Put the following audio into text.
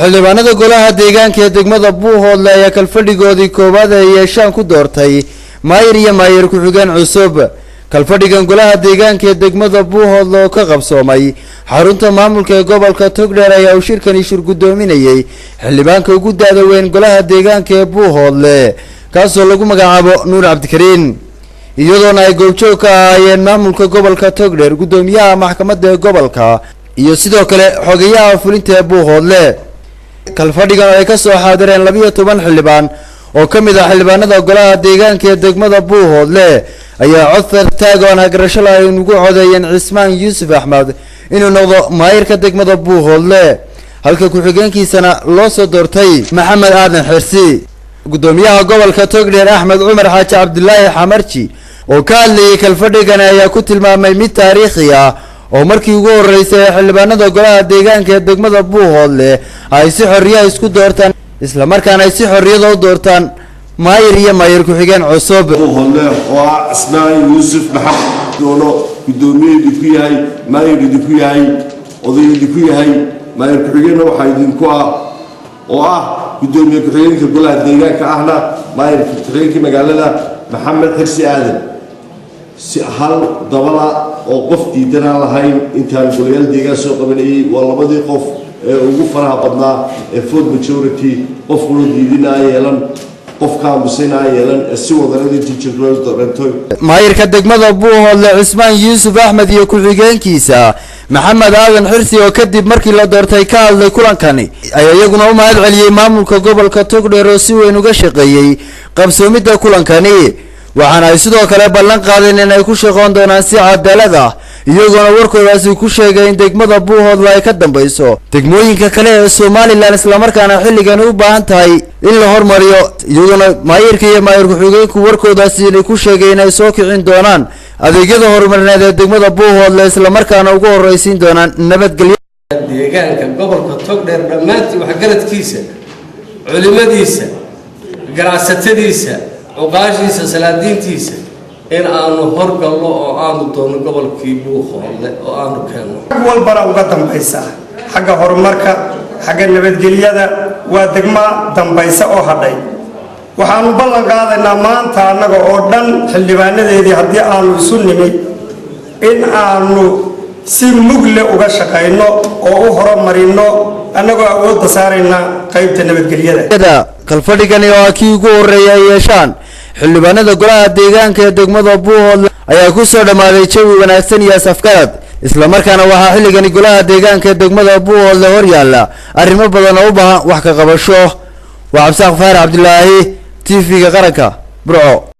Xildhibaanada golaha deegaanka ee degmada Buuhoodle ayaa kalfadhigoodii koowaad ay yeeshaan ku doortay maayir iyo maayir ku-xigeen cusub. Kalfadhigan golaha deegaanka ee degmada Buuhoodle oo ka qabsoomay xarunta maamulka ee gobolka Togdheer ayaa uu shirkani shir guddoominayay xildhibaanka ugu da'da weyn golaha deegaanka ee Buuhoodle, kaasoo lagu magacaabo Nuur Cabdikariin, iyadoona ay goobjoog ka ahaayeen maamulka gobolka Togdheer, guddoomiyaha maxkamadda ee gobolka iyo sidoo kale xogeyaha fulinta ee Buuhoodle. Kalfadhigan oo ay ka soo xaadireen 12 xildhibaan oo ka mid ah xildhibaanada golaha deegaanka ee degmada Buuhoodle ayaa cod fartaag oo aan hagarasho lahayn ugu codeeyeen Cismaan Yuusuf Axmed inuu noqdo maayirka degmada Buuhoodle, halka ku-xigeenkiisana loo soo doortay Maxamed Aadan Xirsi. Guddoomiyaha gobolka Togdheer Axmed Cumar Xaaji Cabdilaahi Xamarji oo ka hadlayay kalfadhigan ayaa ku tilmaamay mid taariikhi ah oo markii ugu horeysay ee xildhibaanada golaha deegaanka ee degmada Buuhoodle ay si xorriyaha isku doortaan, islamarkaana ay si xorriyada u doortaan maayir iyo maayir ku-xigeen cusub. Buuhoodle oo ah Cismaan Yuusuf Maxamed doono guddoomiye idinku yahay, maayir idinku yahay, oday idinku yahay, maayir ku-xigeenna waxaa idinku ah oo ah guddoomiye ku-xigeenka golaha deegaanka ahna maayir ku-xigeenkii magaalada Maxamed Xirsi Aadan. Si hal dabala oo qof diidanaan lahayn intaan golayaal deegaan soo qabanayay, waa labadii qof ee ugu faraha badnaa ee vote majority, qofkuna diidina aan yeelan, qof ka aamusayna aan yeelan, ee si wadaradii jirto. Maayirka degmada Buuhoodle Cismaan Yuusuf Axmed iyo ku-xigeenkiisa Maxamed Aadan Xirsi oo kadib markii la doortay ka hadlay kulankani ayaa iyaguna u mahad celiyey maamulka gobolka Togdheer oo si weyn uga shaqeeyey qabsoomidda kulankani, waxaana ay sidoo kale ballan qaadeen in ay ku shaqoon doonaan si cadaalad ah, iyagoona warkoodaasi ku sheegay in degmada Buuhoodle ay ka dambayso degmooyinka kale ee Somalilan, islamarkaana xilligan u baahan tahay in la hormariyo. Iyagoona maayirka iyo maayir ku-xigeenku warkoodaasi inay ku sheegay inay soo kicin doonaan adeegyada horumarineed ee degmada Buuhoodle, islamarkaana ugu horreysiin doonaan nabadgelyo. Deegaanka gobolka Togdheer dhammaantii, waxgaradkiisa, culimadiisa, ganacsatadiisa, cuqaashiisa, salaadiintiisa, in aanu horgalno oo aanu doonno gobolkii Buuhoodle oo aanu keenno. Xag walbana uga dambaysa, xagga horumarka, xagga nabadgelyada, waa degmo dambaysa oo hadhay. Waxaanu ballan qaadaynaa maanta annaga oo dhan xildhibaanadeedii haddii aanu isu nimi in aanu si mugle uga shaqayno oo u horumarino, annagoo awoodda saarayna qaybta nabadgelyada. Kalfadhigani oo ah kii ugu horreeya ay yeeshaan xildhibaanada golaha deegaanka ee degmada Buuhoodle ayaa ku soo dhammaaday jawi wanaagsan iyo safgarad, islamarkaana waxaa xilligani golaha deegaanka ee degmada Buuhoodle hor yaalla arrimo badan oo u baahan wax ka qabasho. Waa Cabdisaaq Faarax Cabdilaahi, TV-ga Qaranka, Burco.